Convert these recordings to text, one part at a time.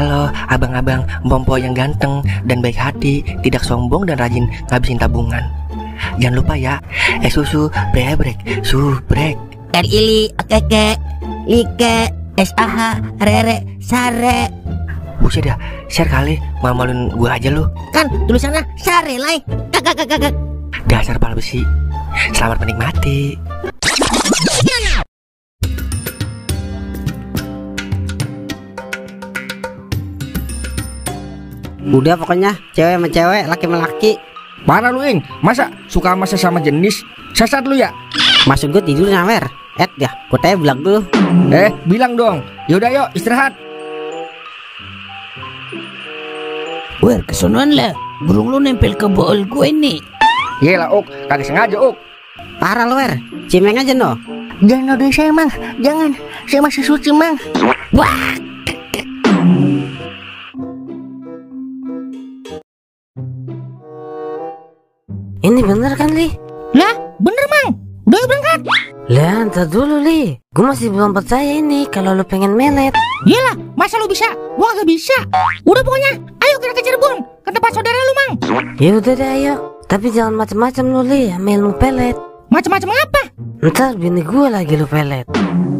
Halo abang-abang Mpompo yang ganteng dan baik hati, tidak sombong dan rajin ngabisin tabungan. Jangan lupa ya, susu brebrek, subrek. Ili, keke, like, SAH, rere, sare. Buset dah, share kali, malu-maluin gua aja lu. Kan tulisannya sare lai. Kakak. Dasar pala besi. Selamat menikmati. Udah pokoknya cewek sama cewek, laki sama laki. Parah lu, Ing. Masa suka sama sesama jenis? Sesat lu ya? Maksud gue tidur nyawer. Ya, gue tanya bilang dulu. Bilang dong. Yaudah yuk istirahat. Wer, kesonoan lah. Burung lu nempel ke bool gue nih. Yelah, Uk. Kagak sengaja, Uk. Parah lu, Wer. Cimeng aja no. Jangan nodain saya, Mang. Jangan. Saya masih suci, Mang. Wah. Ini bener kan, Li? Lah, bener, Mang. Udah berangkat. Lah, ntar dulu, Li. Gue masih belum percaya ini kalau lu pengen melet. Iyalah, masa lu bisa? Gua gak bisa. Udah pokoknya, ayo kita ke Cirebon, ke tempat saudara lu, Mang. Ya udah deh, ayo. Tapi jangan macem-macem lu, Li, sama ilmu pelet. Macem-macem apa? Ntar bini gue lagi lu pelet.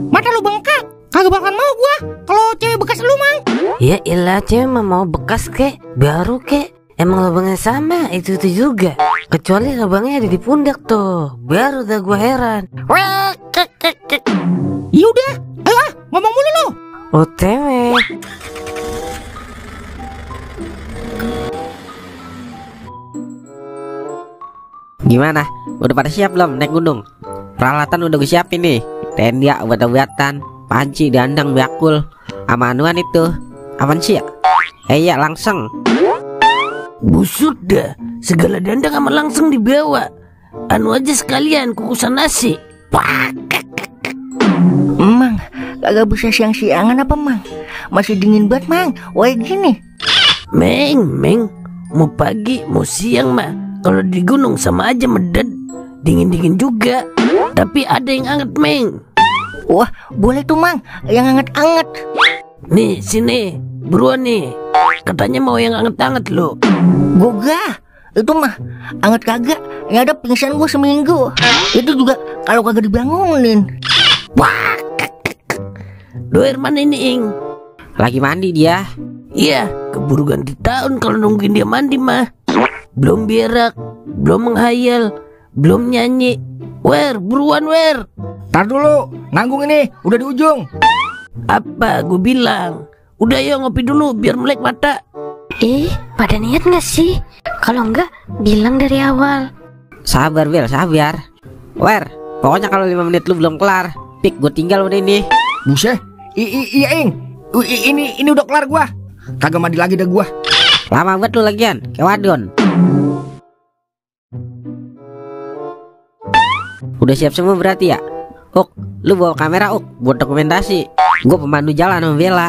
Mata lu bengkak. Kagak bakal mau gua kalau cewek bekas lu, Mang. Ya ilah, cewek mah mau bekas kek, baru kek. Emang lubangnya sama, itu juga. Kecuali lubangnya ada di pundak tuh, baru dah gue heran. Ya udah, ayo ngomong mulu lu. OTW. Gimana? Udah pada siap belum naik gunung? Peralatan udah gue siapin nih. Tenda, obat-obatan, panci, dandang, bakul, sama anuan itu. Apaan sih ya? Iya langsung. Busut dah. Segala dandang sama langsung dibawa. Anu aja sekalian kukusan nasi. Mang, kagak bisa siang-siangan apa, Mang? Masih dingin banget, Mang. Wah gini. Meng, mau pagi, mau siang mah. Kalau di gunung sama aja meded. Dingin-dingin juga. Tapi ada yang anget, Meng. Wah, boleh tuh, Mang. Yang anget-anget. Nih, sini. Buruan nih. Katanya mau yang anget-anget lo. Goga. Itu mah anget kagak. Yang ada pingsan gua seminggu. Itu juga kalau kagak dibangunin. Wah. Doer mana ini, Ing? Lagi mandi dia. Iya, keburu ganti tahun kalau nungguin dia mandi mah. Belum berak, belum menghayal, belum nyanyi. Wer, buruan Wer. Tar dulu, nanggung ini, udah di ujung. Apa gue bilang? Udah yuk ngopi dulu biar melek mata. Pada niat gak sih? Kalau enggak, bilang dari awal. Sabar Bil, sabar. Wer, pokoknya kalau 5 menit lu belum kelar, pik gue tinggal udah ini. Buset, iya Ing. Ini udah kelar gua. Kagak mandi lagi dah gua. Lama banget lu lagian, kayak wadon. Udah siap semua berarti ya? Uk, lu bawa kamera Uk, buat dokumentasi. Gue pemandu jalan sama Bella.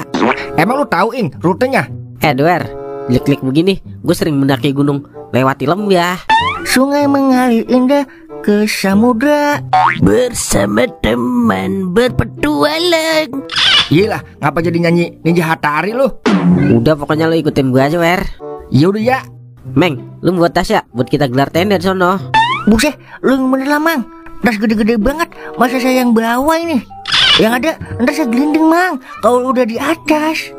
Emang lu tahu Ing rutenya? Dwer, klik-klik begini, gue sering mendaki gunung lewati lembah. Sungai mengalir indah ke samudra. Bersama teman berpetualang. Iyalah, ngapa jadi nyanyi Ninja Hatari lu? Udah pokoknya lu ikutin gue aja Wer. Ya udah ya. Meng, lu buat tas ya, buat kita gelar tenda di sono. Buset, lu yang bener lah, Mang. Tas gede-gede banget, masa saya yang bawa ini? Yang ada, ntar saya gelinding, Mang. Kalau udah di atas.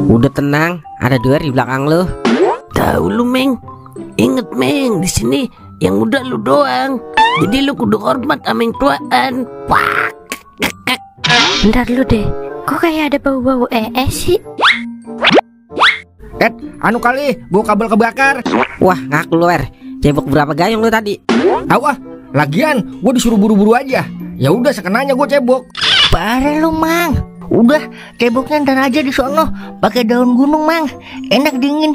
Udah tenang, ada Dwer di belakang lu. Tahu lu, Meng. Ingat, Meng, di sini yang muda lu doang. Jadi lu kudu hormat sama yang tuaan. Wah. Bentar lu deh, kok kayak ada bau-bau sih? Anu kali, bawa kabel kebakar. Wah, ngaku lu Wer. Cebok berapa gayung lu tadi? Awah, lagian gue disuruh buru-buru aja. Ya udah sekenanya gue cebok. Parah lu, Mang. Udah, ceboknya ntar aja di sono. Pakai daun gunung, Mang. Enak dingin.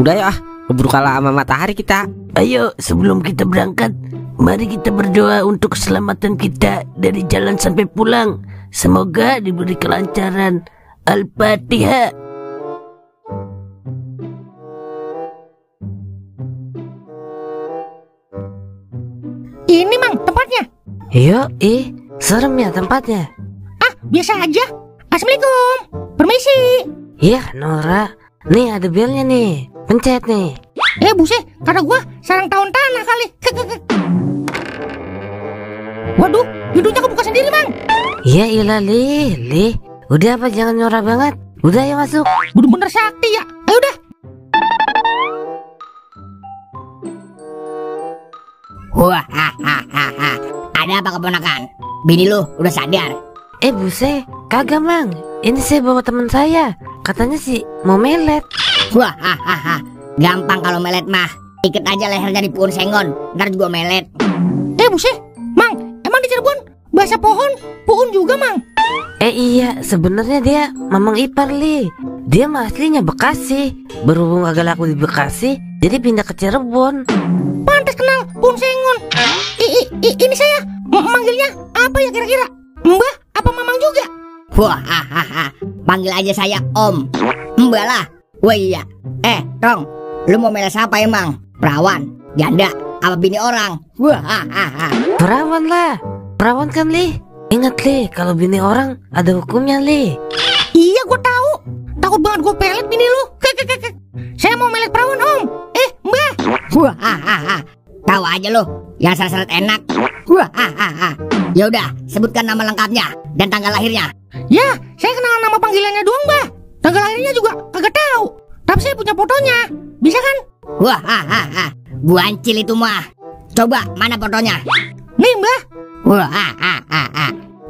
Udah ya, keburu kalah sama matahari kita. Ayo, sebelum kita berangkat, mari kita berdoa untuk keselamatan kita dari jalan sampai pulang. Semoga diberi kelancaran. Al-Fatihah. Ini, Mang, tempatnya. Serem ya tempatnya. Biasa aja. Assalamualaikum. Permisi. Iya, Nora. Nih ada belnya nih. Pencet nih. Buset, kata gua sarang tawon tanah kali. Waduh, pintunya kebuka sendiri, Mang. Iya ilah, Li. Udah apa, jangan norak banget. Udah ya masuk. Bener-bener sakti ya. Ayo dah. Wah, ada apa keponakan? Bini lu udah sadar? Buset, kagak Mang. Ini saya bawa teman saya. Katanya sih mau melet. Wah, gampang kalau melet mah. Ikat aja lehernya di pohon sengon, ntar juga melet. Buset, Mang, emang di Cirebon bahasa pohon, puun juga, Mang? Iya, sebenarnya dia mamang ipar, Li. Dia mah aslinya Bekasi. Berhubung agak laku di Bekasi, jadi pindah ke Cirebon. Pantes kenal puun sengon. Ini saya manggilnya apa ya kira-kira? Mbah apa mamang juga? Wah, panggil aja saya Om. Mbak lah. Wah iya. Tong, lu mau melet siapa emang? Perawan, janda, apa bini orang? Wah, Perawan lah. Perawan kan, Li? Ingat, Li, kalau bini orang ada hukumnya, Li. Iya, gue tahu. Takut banget gue pelet bini lu. Saya mau melet perawan, Om. Mbah. Wah, tahu aja lu, yang seret-seret enak. Wah, ya udah, sebutkan nama lengkapnya dan tanggal lahirnya. Ya, saya kenal nama panggilannya doang, Mbah. Tanggal lahirnya juga kagak tahu. Tapi saya punya fotonya. Bisa kan? Wah, buancil itu mah. Coba, mana fotonya? Nih, Mbah. Wah,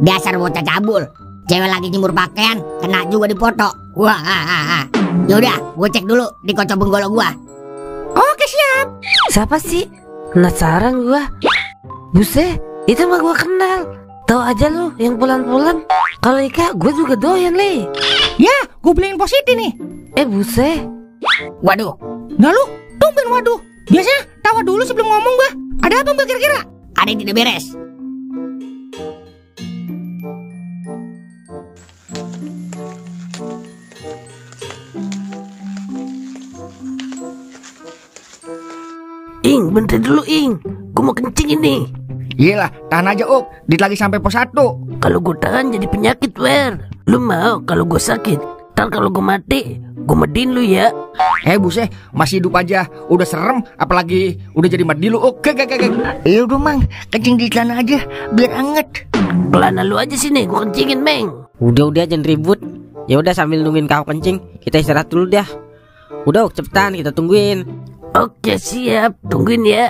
dasar bocah cabul. Cewek lagi jemur pakaian, kena juga di foto. Wah, yaudah, gue cek dulu di kocok benggolo gua. Oke, siap. Siapa sih? Penasaran gua. Buset, itu mah gua kenal. Tahu aja lu yang pulang-pulang. Kalau Ika, gue juga doyan, Li. Ya, gue beliin positi nih. Buset. Waduh, Nah lu, tumben waduh. Biasanya tawa dulu sebelum ngomong, Mbah. Ada apa, Mbah, kira-kira? ada yang tidak beres. Ing, bentar dulu Ing. Gue mau kencing ini. Iyalah, tahan aja Uk. Dit lagi sampai pos 1. Kalau gue tahan jadi penyakit, Wer. Lu mau kalau gue sakit? Ntar kalau gue mati, gue medin lu ya. Buset, masih hidup aja udah serem, apalagi udah jadi mati lu Uk. Iya udah, Mang. Kencing di celana aja biar anget. Pelana lu aja sini, gue kencingin, Meng. Udah jangan ribut. Ya udah sambil nungguin kau kencing, kita istirahat dulu dah. Udah Uk, cepetan kita tungguin. Oke, siap. Tungguin ya.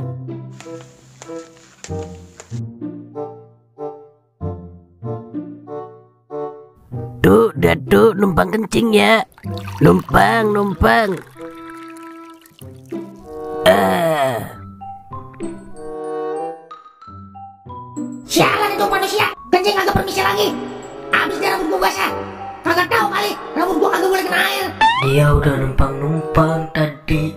Tuh, Datu, numpang kencing ya. Numpang. Sialan itu manusia. Kencing kagak permisi lagi. Abis dia rambut gua basah. Kagak tahu kali rambut gua kagak boleh kena air. Dia udah numpang tadi.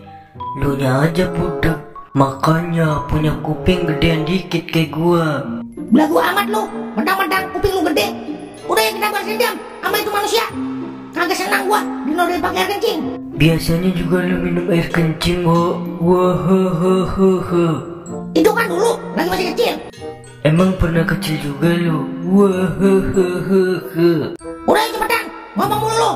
Lu nya aja budak. Makanya punya kuping gedean dikit kayak gua. Belagu amat lu. Mentang-mentang kuping lu gede. Udah yang kita balas dendam sama itu manusia. Kagak senang gua dinodai pakai air kencing. Biasanya juga lu minum air kencing, wah. Itu kan dulu lagi masih kecil. Emang pernah kecil juga lu? Wah. Udah cepetan ngomong mulu lu.